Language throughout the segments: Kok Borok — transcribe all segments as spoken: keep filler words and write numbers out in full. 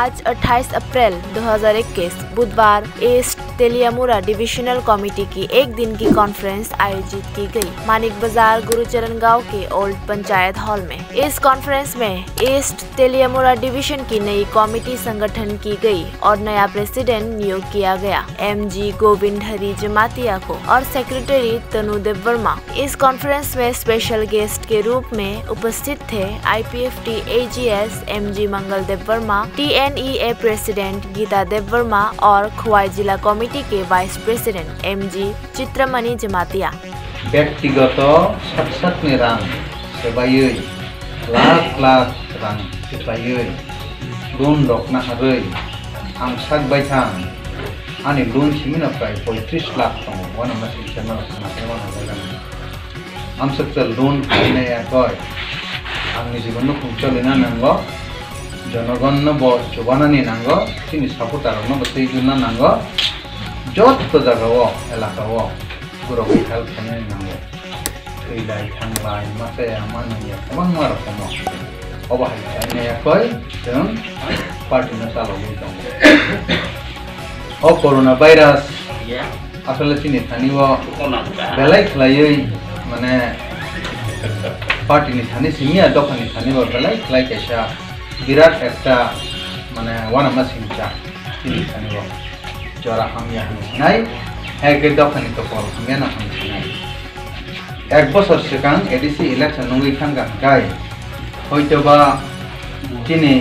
आज अट्ठाईस अप्रैल दो हज़ार इक्कीस बुधवार ईस्ट तेलियामुरा डिविजनल कमेटी की एक दिन की कॉन्फ्रेंस आयोजित की गई। मानिक बाजार गुरुचरण गांव के ओल्ड पंचायत हॉल में। इस कॉन्फ्रेंस में ईस्ट तेलियामुरा डिवीजन की नई कमेटी संगठन की गई और नया प्रेसिडेंट नियुक्त किया गया। एमजी गोविंद हरी जमातिया को और सेक्रेटरी तनु देववर्मा। इस कॉन्फ्रेंस में स्पेशल गेस्ट के रूप में उपस्थित थे आईपीएफटी एजीएस एमजी मंगल देववर्मा, टीएनईए प्रेसिडेंट गीता देववर्मा और खोवाई जिला कमेटी के वाइस प्रेसिडेंट एमजी चित्रमणि Jamatia. Byaktigoto sak sakni rang swbaiwi, lakh lakh rang swbaiwi, loan rok naharwi, ang sak baithang, ani loan simino prai poitris lakh tongo, uanama singsa norok khna khe uanama jaga. Amsuksa loan khaina yakoi, ang ni jibon nukhung cholina nango, jonogon no bo chubanani nango, chini supporter rok no bo twi juna nango, jotto jaga o, elaka o. Borok help khainani nango. Thwilai, thanglai, machaya, manaya, kwbangma rokomo. Obo hai khaina yakoi, chwng party no chalogwi tongo. O corona virus asole chini thani o belai khlaiwi, mane, party ni thani simi ya, dopha ni thani o belai khlai kaisa birat ekta, mane, uanama singcha chini thani o. Jora hamya hwnwi sinai, hai khe dophani tokol hamyano hwnwi sinai. Ek bosor swkang A D C election wngwi thangkha hwnkhe, hoitoba chini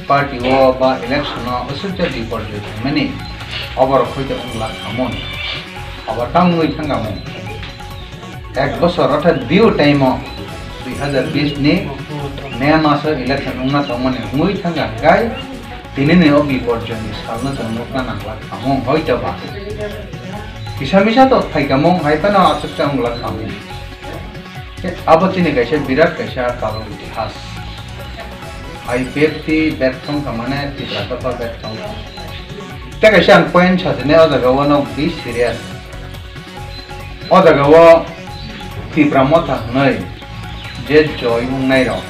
party o ba election o usukjak biporjoy phaimani, oborok hoito wng lak khamun, obo tamo wngwi thangkha mun. Ek bosor, orthat biu time o dui hazar bish ni May maso election wngna tongmani wngwi thangkha hwnkhe, tinini o biporjoyni salno chwng nukna nangla khamung, hoitoba kisa misa to phaikhamung, hai phano aswk chwng wngla khamung. Abo chini kaisa birat kaisa kalok itihas. I P F T berthong kha mane Tipra dopha berthong kha. Tei kaisa ang point sajani o jaga o, no, be serious. O jaga o Tipra Motha hwnwi je joy wngnai rok,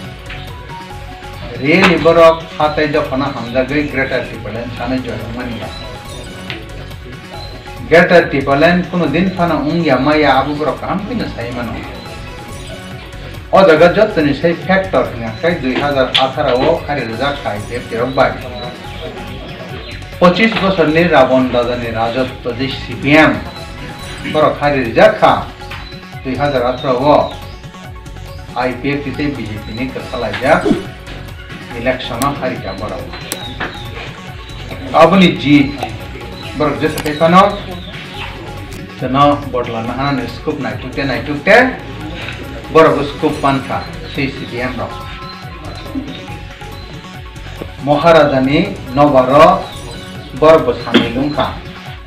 really borok hatai dophano hamjagwi Greater Tipraland thani joy wngmani ya. Greater Tipraland kunu din phano wngya maya, abo borok kaham phano sai mano. O jaga jottoni sai factor hwnka khe dui hazar atharo o khari rijak kha I P F T rok bai. Pochis bosorni Rabon Rajani rajotto je C P M borok khari rijak kha dui hazar atharo o I P F T tei B J P ni kwthalaijak election o harika borok. Aboni jit borok jesa khai phano Chwngno bodolana hanani scope naitukte naitukte borok scope mankha, C C P M rok. Maharajani nobaro borok bo samil wngkha.